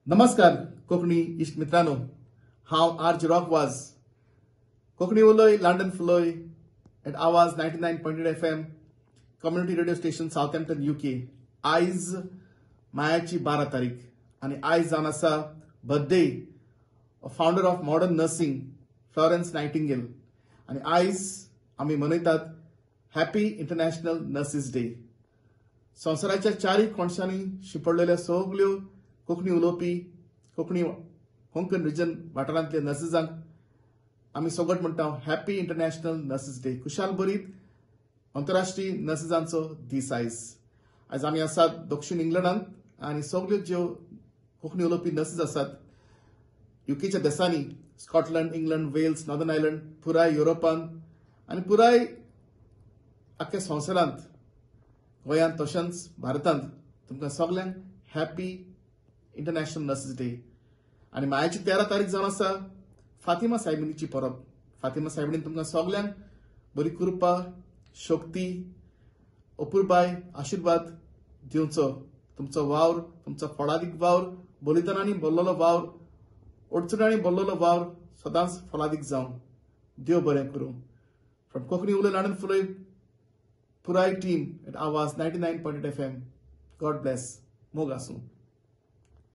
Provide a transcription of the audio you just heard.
नमस्कार कोंकणी इश्ट मित्रांनो, हांव आर जे रॉक वाज, कोंकणी उलय London फुलय at Awaaz 99.8 FM community radio station Southampton UK. आयज मायाची 12 तारीख आनी आयज जावन आसा birthday founder of modern nursing Florence Nightingale. आनी आयज आमी मनयतात हॅपी इंटरनॅशनल नर्सीस डे. संवसाराच्या चारूय कोनशांनी शिंपडलेल्या सगल्यो कोंकणी उलोवपी कोंकणी कोंकण रिजन वाठारांतल्या नर्सीसांक आमी सगट म्हणटा हॅपी इंटरनॅशनल नर्सीस डे. खुशाल बरीत अंतरराष्ट्रीय नर्सीसांचो दीस आयज. आयज आमी आसात दक्षिण इंग्लंडांत आनी सगल्यो ज्यो कोंकणी उलोवपी नर्सीस आसात युकेच्या देशांनी, Scotland, England, Wales, Northern Ireland, पुराय युरोपांत आनी पुराय आख्ख्या संवसारांत, गोंयांत तशेंच भारतांत तुमकां सगल्यांक हॅपी इंटरनॅशनल नर्सीस डे. आनी मायाची 13 तारीख जावन आसा फातिमा सायबिणीची परब. फातिमा सायबिणीन तुमकां सगल्यांक बरी कृपा, शक्ती, अपुरबाय, आशिर्वाद दिवचो. तुमचो वावर, तुमचो फळादीक वावर, बलिदानांनी भरलेलो वावर, अडचणांनी भरलेलो वावर सदांच फळादीक जावं. देव बरें करूं. फ्रॉम कोंकणी उलय लाडन फुलय पुराय team at Awaaz 99.8 FM. God bless. मोग आसूं.